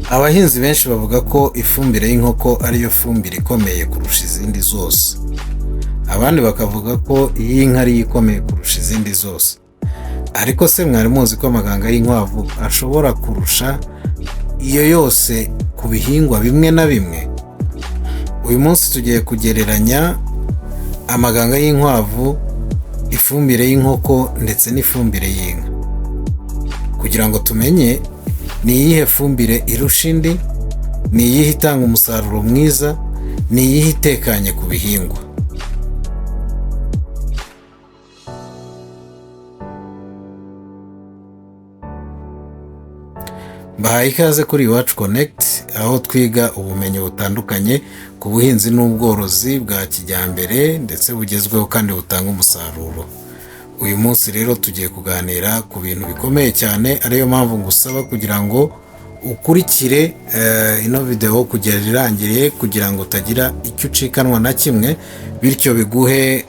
Abahinzi benshi bavuga ko ifumbire y'inkoko ariyo fumbire ikomeye kurusha izindi zose. Abandi bakavuga ko iy'inka ariyo ikomeye kurusha izindi zose. Ariko se mwari muzi ko amaganga y'inkwavu ashobora kurusha iyo yose ku bihingwa bimwe na bimwe? Uyu munsi tugiye kugereranya amaganga y'inkwavu, ifumbire y'inkoko ndetse n'ifumbire y'inka, kugira ngo tumenye ni iyihe fumbire irusha indi, ni iyihe itanga umusaruro mwiza, ni iyihe itekanye ku bihingwa. Mbahaye ikaze kuri Iwacu Connect, aho twiga ubumenyi butandukanye ku buhinzi n'ubworozi bwa kijyambere ndetse bugezweho kandi butanga umusaruro. Uyu munsi rero tugiye kuganira ku bintu bikomeye cyane, ariyo mpamvu ngusaba kugira ngo ukurikire ino video kugera irangiriye, kugira ngo utagira icyo ucikanwa na kimwe, bityo biguhe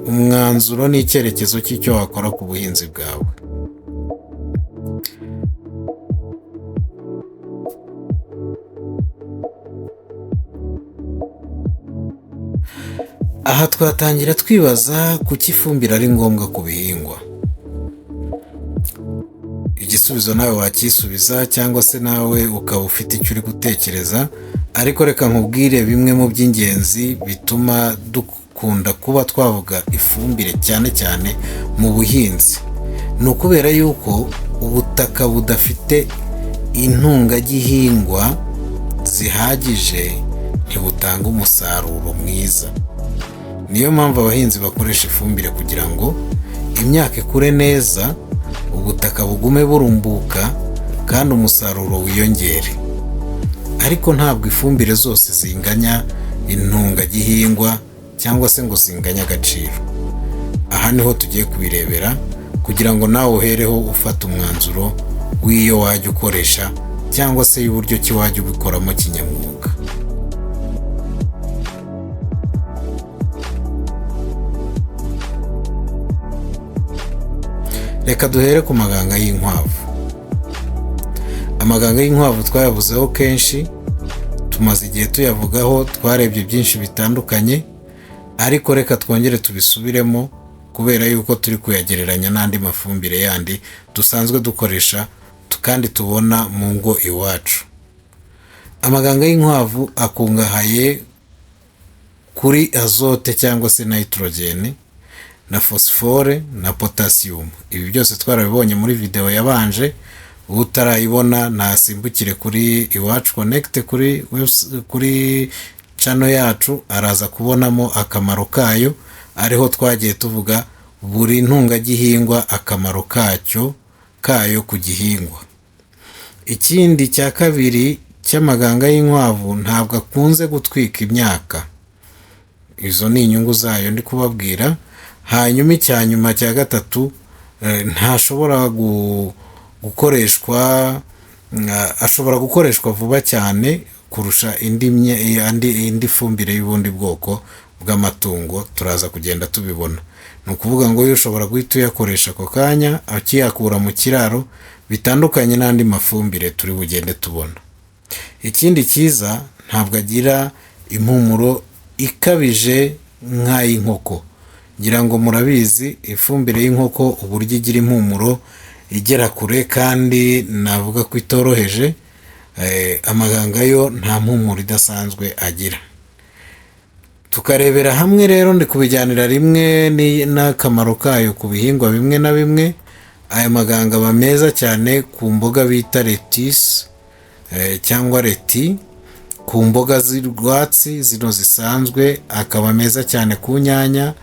umwanzuro n'icyerekezo cy'icyo wakora ku buhinzi bwawe. Aha twatangira twibaza kuki ifumbire ari ngombwa ku bihingwa. Igisubizo nawe wakisubiza cyangwa se nawe ukaba ufite icyo uri gutekereza, ariko reka nkubwire bimwe mu by'ingenzi bituma dukunda kuba twavuga ifumbire cyane cyane mu buhinzi. Ni ukubera yuko ubutaka budafite intungagihingwa zihagije ntibutanga umusaruro mwiza. Niyo mpamvu abahinzi bakoresha ifumbire kugira ngo imyaka ikure neza, ubutaka bugume burumbuka kandi umusaruro wiyongere. Ariko ntabwo ifumbire zose zinganya intungagihingwa cyangwa se ngo zinganye agaciro. Aha niho tugiye kubirebera kugira ngo nawe uhereho ufata umwanzuro w'iyo wajya ukoresha cyangwa se y'uburyo ki wajya ubikoramo kinyamwuga. Reka duhere ku maganga y'inkwavu. Amaganga y'inkwavu twayavuzeho kenshi, tumaze igihe tuyavugaho, twarebye byinshi bitandukanye, ariko reka twongere tubisubiremo kubera yuko turi kuyagereranya n'andi mafumbire yandi dusanzwe dukoresha kandi tubona mu ngo iwacu. Amaganga y'inkwavu akungahaye kuri azote cyangwa se nitrogen na phosphore na potassium. Ibi byose twarabibonye muri video yabanje, utarayibona nasimbukire kuri Iwacu Connect kuri channel yacu, araza kubonamo akamaro kayo, ariho twagiye tuvuga buri ntungagihingwa akamaro kayo ku gihingwa. Ikindi cya kabiri cy'amaganga y'inkwavu, ntabwo akunze gutwika imyaka. Izo ni inyungu zayo ndi kubabwira. Hanyuma icya nyuma cya gatatu, ntashobora gukoreshwa, ashobora gukoreshwa vuba cyane kurusha indi fumbire y'ubundi bwoko bw'amatungo, turaza kugenda tubibona. Ni ukuvuga ngo yo ushobora guhita uyakoresha ako kanya akiyakura mu kiraro, bitandukanye n'andi mafumbire turi bugende tubona. Ikindi cyiza, ntabwo agira impumuro ikabije nk'ay'inkoko. Ngira ngo murabizi ifumbire y'inkoko uburyo igira impumuro igera kure kandi navuga ko itoroheje, amaganga yo nta mpumuro idasanzwe agira. Tukarebera hamwe rero, ndi kubijyanira rimwe n'akamaro kayo ku bihingwa bimwe na bimwe. Aya maganga aba meza cyane ku mboga bita lettuce cyangwa leti, ku mboga z'urwatsi zino zisanzwe, akaba meza cyane ku nyanya,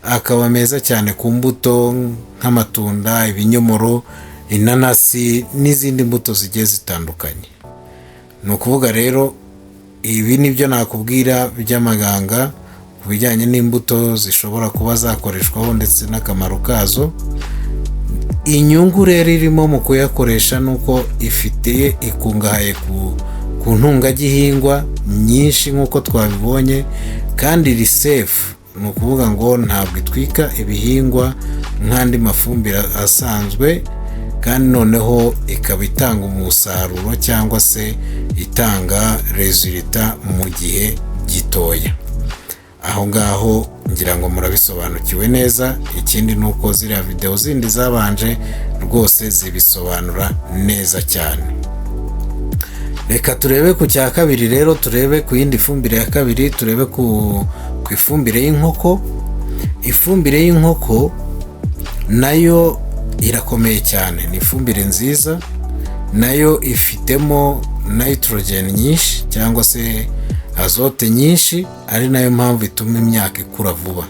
akaba meza cyane ku mbuto nk'amatunda, ibinyomoro, inanasi n'izindi mbuto zigiye zitandukanye. Ni ukuvuga rero ibi nibyo nakubwira by'amaganga ku bijyanye n'imbuto zishobora kuba zakoreshwaho ndetse n'akamaro kazo. Inyungu rero irimo mu kuyakoresha ni uko ifite ikungahaye ku ntungagihingwa nyinshi nk'uko twabibonye, kandi iri safe. Ni ukuvuga ngo ntabwo itwika ibihingwa nk'andi mafumbire asanzwe, Kandi noneho ikaba itanga umusaruro cyangwa se itanga résultat mu gihe gitoya. Aho ngaho ngira ngo murabisobanukiwe neza. Ikindi ni uko ziriya videwo zindi zabanje rwose zibisobanura neza cyane. Reka turebe ku cya kabiri rero, turebe ku yindi fumbire ya kabiri, turebe ku ifumbire y'inkoko. Ifumbire y'inkoko nayo irakomeye cyane, ni ifumbire nziza. Nayo ifitemo nitrogen nyinshi cyangwa se azote nyinshi, ari nayo mpamvu ituma imyaka ikura vuba.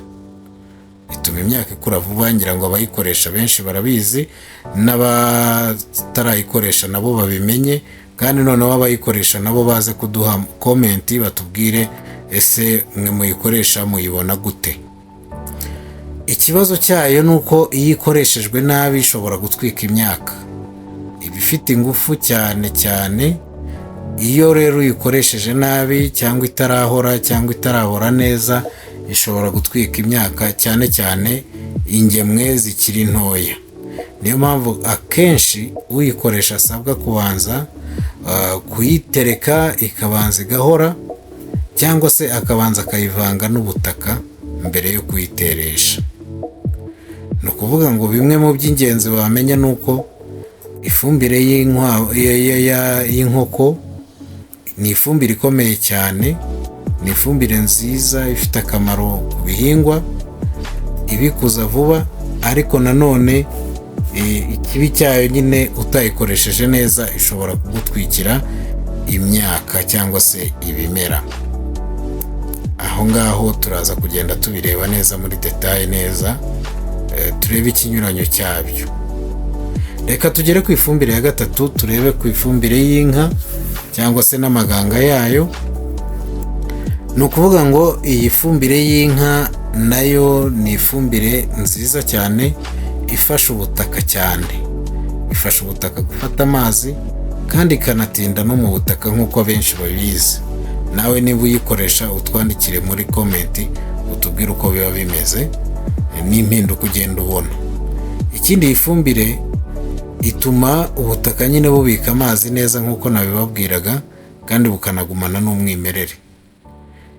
Ituma imyaka ikura vuba. Ngira ngo abayikoresha benshi barabizi, n'abatarayikoresha nabo babimenye. Kandi noneho abayikoresha nabo baze kuduha comment, batubwire: ese mwe muyikoresha muyibona gute? Ikibazo cyayo ni uko iyo ikoreshejwe nabi ishobora gutwika imyaka. Iba ifite ingufu cyane cyane. Iyo rero uyikoresheje nabi, cyangwa itarahora, cyangwa itarabora neza, ishobora gutwika imyaka, cyane cyane ingemwe zikiri ntoya. Niyo mpamvu akenshi uyikoresha asabwa kubanza kuyitereka ikabanza igahora, cyangwa se akabanza akayivanga n'ubutaka mbere yo kuyiteresha. Ni ukuvuga ngo bimwe mu by'ingenzi wamenya ni uko ifumbire y'inkoko ni ifumbire ikomeye cyane, ni ifumbire nziza ifite akamaro ku bihingwa, ibikuza vuba. Ariko nanone ikibi cyayo nyine, utayikoresheje neza ishobora kugutwikira imyaka cyangwa se ibimera. Aho ngaho turaza kugenda tubireba neza muri détail neza, turebe ikinyuranyo cyabyo. Reka tugere ku ifumbire ya gatatu, turebe ku ifumbire y'inka cyangwa se n'amaganga yayo. Ni ukuvuga ngo iyi fumbire y'inka nayo ni ifumbire nziza cyane, ifasha ubutaka cyane. Ifasha ubutaka gufata amazi kandi ikanatinda no mu butaka nk'uko abenshi babizi. Nawe niba uyikoresha, utwandikire muri comment, utubwire uko biba bimeze n'impinduka ugenda ubona. Ikindi, iyi fumbire ituma ubutaka nyine bubika amazi neza nk'uko nabibabwiraga, kandi bukanagumana n'umwimerere.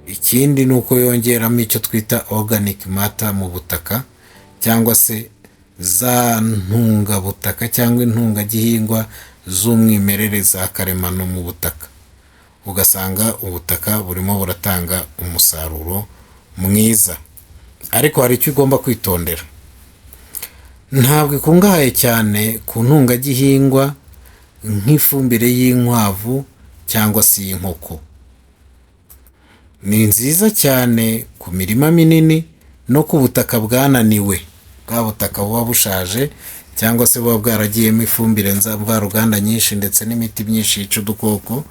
Ikindi ni uko yongeramo icyo twita organic matter mu butaka, cyangwa se za ntungabutaka cyangwa intungagihingwa z'umwimerere za karemano mu butaka, ugasanga ubutaka burimo buratanga umusaruro mwiza. Ariko hari icyo ugomba kwitondera: ntabwo ikungahaye cyane ku ntungagihingwa nk'ifumbire y'inkwavu cyangwa se iy'inkoko. Ni nziza cyane ku mirima minini no ku butaka bwananiwe, bwa butaka buba bushaje cyangwa se buba bwaragiyemo ifumbire mvaruganda nyinshi ndetse n'imiti myinshi yica udukoko.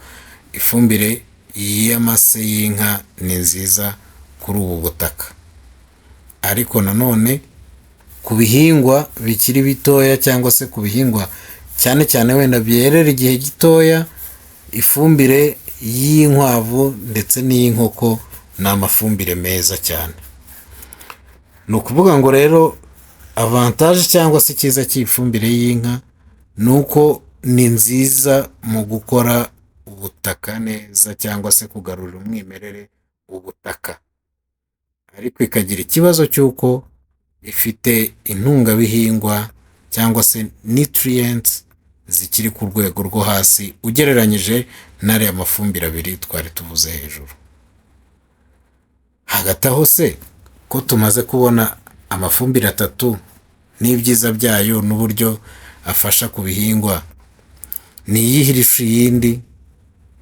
Ifumbire y'amase y'inka ni nziza kuri ubu butaka. Ariko nanone ku bihingwa bikiri bitoya, cyangwa se ku bihingwa cyane cyane wenda byerera igihe gitoya, ifumbire y'inkwavu ndetse n'iy'inkoko ni amafumbire meza cyane. Ni ukuvuga ngo rero avantage cyangwa se icyiza cy'ifumbire y'inka ni uko ni nziza mu gukora ubutaka neza cyangwa se kugarurira umwimerere ubutaka, ariko ikagira ikibazo cy'uko ifite intungabihingwa cyangwa se nutrients zikiri ku rwego rwo hasi ugereranyije n'ariya mafumbire abiri twari tuvuze hejuru. Hagati aho se, ko tumaze kubona amafumbire atatu n'ibyiza byayo n'uburyo afasha ku bihingwa, ni iyihe irusha iyindi?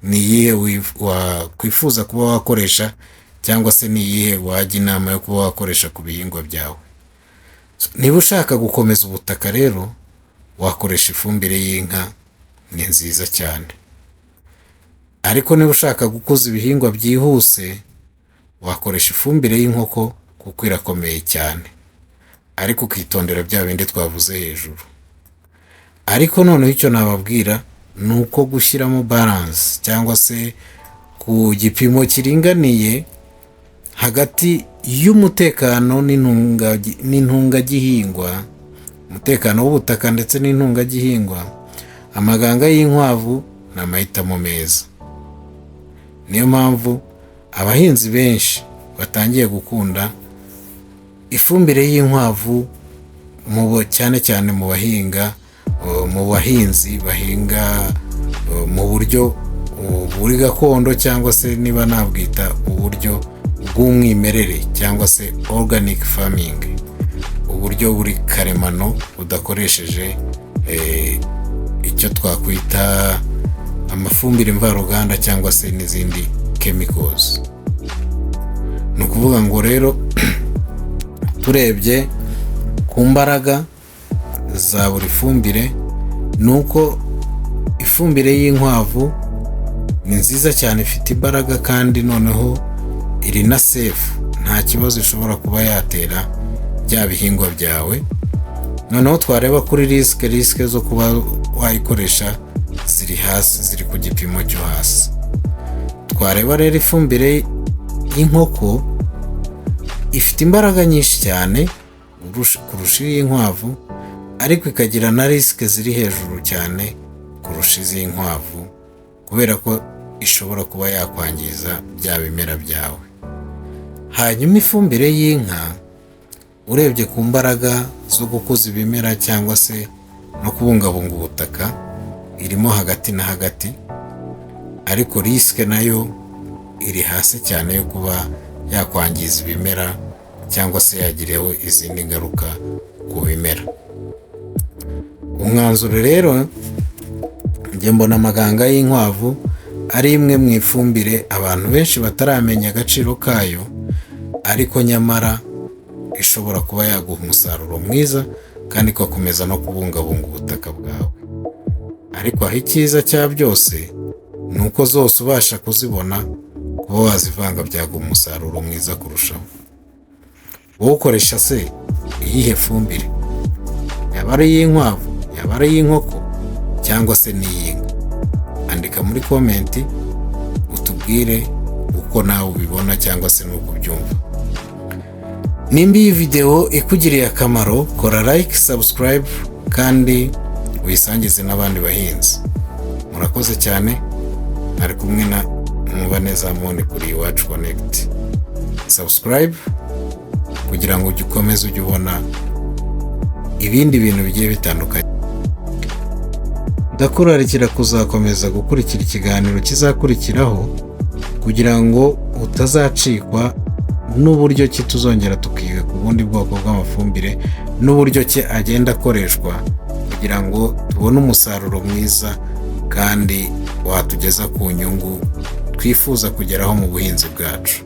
Ni iyihe wakwifuza kuba wakoresha, cyangwa se ni iyihe wajya inama yo kuba wakoresha ku bihingwa byawe? Niba ushaka gukomeza ubutaka rero, wakoresha ifumbire y'inka, ni nziza cyane. Ariko niba ushaka gukuza ibihingwa byihuse, wakoresha ifumbire y'inkoko kuko irakomeye cyane, ariko ukitondera bya bindi twavuze hejuru. Ariko noneho icyo nababwira ni uko gushyiramo balance cyangwa se ku gipimo kiringaniye hagati y'umutekano n'intungagihingwa mu butaka, Umutekano w'ubutaka ndetse n'intungagihingwa, amaganga y'inkwavu ni amahitamo meza. Niyo mpamvu abahinzi benshi batangiye gukunda ifumbire y'inkwavu, cyane cyane mu bahinzi bahinga mu buryo buri gakondo, cyangwa se niba nabwita uburyo bw'umwimerere, cyangwa se organic farming, uburyo buri karemano budakoresheje icyo twakwita amafumbire mvaruganda cyangwa se n'izindi chemicals. Ni ukuvuga ngo rero, turebye ku mbaraga za buri fumbire, ni uko ifumbire y'inkwavu ni nziza cyane, ifite imbaraga kandi noneho iri na safe, nta kibazo ishobora kuba yatera bya bihingwa byawe. Noneho twareba kuri risque zo kuba wayikoresha ziri hasi, ziri ku gipimo cyo hasi. Twareba rero ifumbire y'inkoko, ifite imbaraga nyinshi cyane kurusha iy'inkwavu, ariko ikagira na risque ziri hejuru cyane kurusha iz'inkwavu, kubera ko ishobora kuba yakwangiza bya bimera byawe. Hanyuma ifumbire y'inka, urebye ku mbaraga zo gukuza ibimera cyangwa se no kubungabunga ubutaka, irimo hagati na hagati, ariko risque nayo iri hasi cyane yo kuba yakwangiza ibimera cyangwa se yagiraho izindi ngaruka ku bimera. Umwanzuro rero, njye mbona amaganga y'inkwavu ari imwe mu ifumbire abantu benshi bataramenya agaciro kayo, ariko nyamara ishobora kuba yaguha umusaruro mwiza kandi igakomeza no kubungabunga ubutaka bwawe. Ariko aho icyiza cya byose ni uko zose ubasha kuzibona, kuba wazivanga byaguha umusaruro mwiza kurushaho. Wowe ukoresha se iyihe fumbire? Yaba ari iy'inkwavu, yaba ari iy'inkoko, cyangwa se n'iy'inka? Andika muri comment utubwire uko nawe ubibona cyangwa se n'uko ubyumva. Nimba iyi videwo ikugiriye akamaro, kora like, subscribe kandi uyisangize n'abandi bahinzi. Murakoze cyane. Mwari kumwe na Mwubaneza Moni kuri Iwacu Connect. Subscribe kugira ngo ujye ukomeze ujye ubona ibindi bintu bigiye bitandukanye. Ndakurarikira kuzakomeza gukurikira ikiganiro kizakurikiraho kugira ngo utazacikwa n'uburyo ki tuzongera tukiga ku bundi bwoko bw'amafumbire n'uburyo ki agenda akoreshwa kugira ngo tubone umusaruro mwiza kandi watugeza ku nyungu twifuza kugeraho mu buhinzi bwacu.